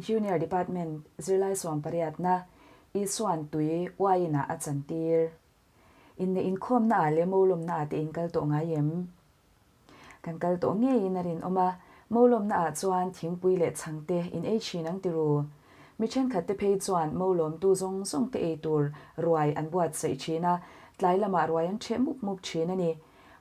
Junior Department zirlai sawmpariatna Isuan tui uaiin-ah a chantir. Inneih inkhawmnaah leh molawmnaah te in kal tawh ngai em? Kan kal tawh ngeiin a rinawm a, molawmnaah chuan thingpui leh chhangte in ei thin ang ti ru. Mi thenkhatte phei chuan molawmtu zawng zawng te ei tur ruai an buatsaih thin a, tlai lamah ruai an ṭheh mup mup thin a ni.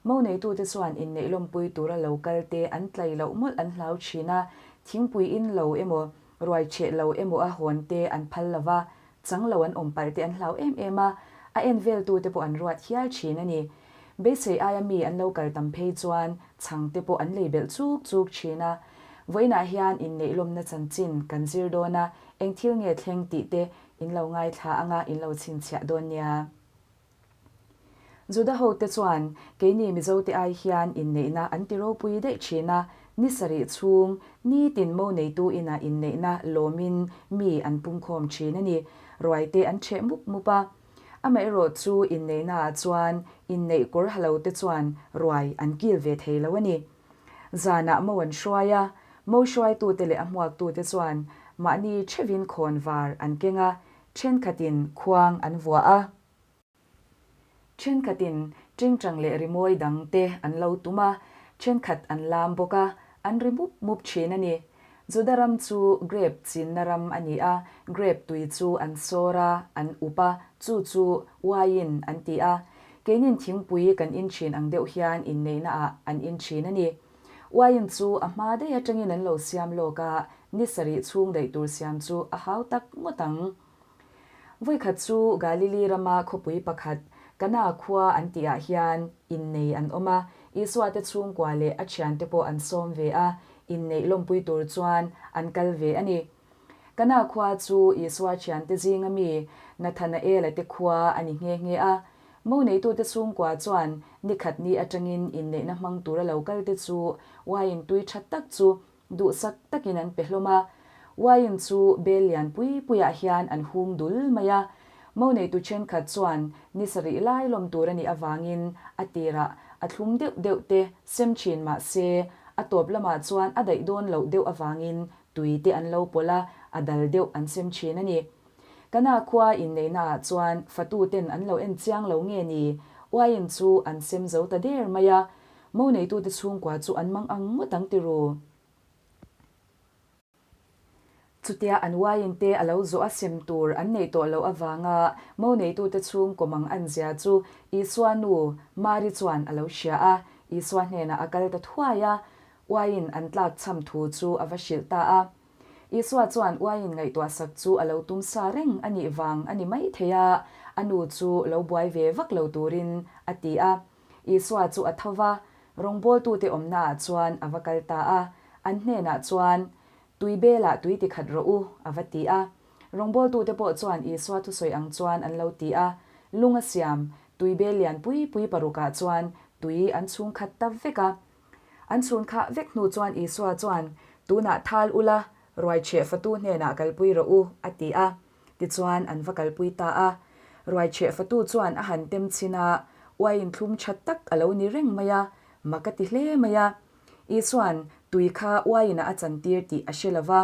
Mo neitute chuan inneih lawmpui tura lo kal te an tlai loh mawlh an hlau thin a, thingpui in lo emaw, ruai cheh lo emaw a hawn te an phal lo va, chang lo an awm palh te an hlau em em a, a en veltute pawh an ruat hial thin a ni. Beisei aia mi an lo kal tam phei chuan chhang te pawh an lei belh chuk chuk thin a. Vawiinah hian inneih lawmna chanchin kan zir dawn a, eng thil nge thleng tih te in lo ngaithla anga in lo chhinchhiah dawn nia. Juda hote chuan keini Mizote ai hian inneihna an ti ropui daih thin a, ni sarih chhung nitin mo neitu inah inneihna lawmin mi an pungkhawm thin a ni. Ruaite an ṭheh mup mup a. Amaherawh chu inneihnaah chuan inneih kawr ha lote chuan ruai an kil ve thei lo a ni. Zanah mo an hruai a, mo hruaitute leh a hmuaktute chuan mahni ṭhevin khawnvar an keng a, Thenkhatin khuang an vuah a, thenkhatin tingtang leh rimawi dang te an lo tum a, thenkhat an lam bawk a, an ri mup mup thin a ni. Juda ram chu grape chinna ram a ni a, grape tui chu an sawr a, an up a, chu chu wine an ti a. Keinin thingpui kan in thin ang deuh hian inneihna ah an in thin a ni. Wine chu a hma daih atangin an lo siam lawk a, ni sarih chhung daih tur siam chu a hau tak ngawt ang. Vawikhat chu Galili rama khawpui pakhat, Kana khua an tihah hian innei an awm a, Isua te chhungkua leh a thiante pawh an sawm ve a, inneih lawmpui tur chuan an kal ve a ni. Kana khua chu Isua thiante zinga mi Nathanaela te khua a ni nghe nghe a. Mo neitute chhungkua chuan ni khat ni atangin inneihna hmang tura lo kalte chu wine tui tha tak chu duhsak takin an pe hlawm a. Wine chu bel lian pui puiah hian an hung dul mai a. Mo neitu thenkhat chuan ni sarih lai lawm tur a nih avangin a tirah a thlum deuh deuh te sem thin mah se a tawp lamah chuan a daih dawn loh deuh avangin tui te an lo pawlh a, a dal deuh an sem thin a ni. Kana khua inneihna ah chuan fatu ten an lo en chiang lo nge ni, uaiin chu an sem zo ta der mai a, mo neitute chhungkua chu an mang ang ngawt ang ti ru. Chutia an uaiin te a lo zawh a sem tur an neih tawh loh avanga mo neitute chhungkaw mang an zia chu Isua nu Mari chuan a lo hria a, Isua hnenah a kal ta thuai a, Uaiin an tlak chham thu chu a va hrilh ta a. Isua chuan uaiin ngaihtuah sak chu a lo tum sa reng a nih vang a ni mai thei a, a nu chu lo buai ve vak lo turin a ti a. Isua chu a tho va, rawngbawltute awmnaah chuan a va kal ta a. An hnenah chuan, Tui belah tui ti khat rawh u, a va ti a. Rawngbawltute pawh chuan Isua thusawi ang chuan an lo ti a. Lung a siam, tui bel lian pui pui parukah chuan tui an chhung khat ta vek a. An chhun khah vek hnu chuan Isua chuan, Tunah thal ula, ruai chheh fatu hnenah kalpui rawh u, a ti a. Tichuan an va kalpui ta a. Ruai chheh fatu chuan a han tem chhin a, uaiin thlum tha tak a lo ni reng mai a, mak a ti hle mai a. Isua'n tui kha uaiinah a chantir tih a hre lo va.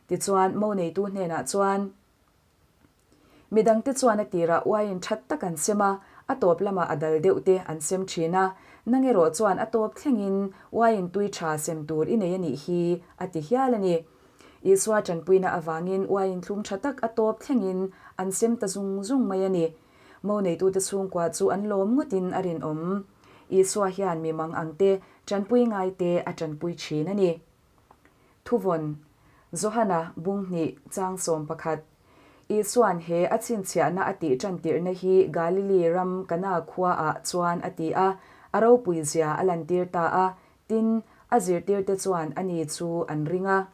Tichuan mo neitu hnenah chuan, Midangte chuan a tirah uaiin that tak an sem a, a tawp lamah a dal deuh te an sem thin a, nang erawh chuan a tawp thlengin uaiin tui tha sem tur i nei a nih hi, a ti hial a ni. Isua tanpuina avangin uaiin thlum tha tak a tawp thlengin an sem ta zung zung mai a ni. Mo neitute chhungkua chu an lawm ngawtin a rinawm. Isua hian mi mang ang te, tanpui ngai te a tanpui thin a ni. Thuvawn, Johana Bunghnih chang 11. Isua'n he a chhinchhiahna a tih tantirhna hi Galili ram Kana khuaah chuan a ti a, a ropui zia a lantir ta a, tin, a zirtirte chuan ani chu an ring a.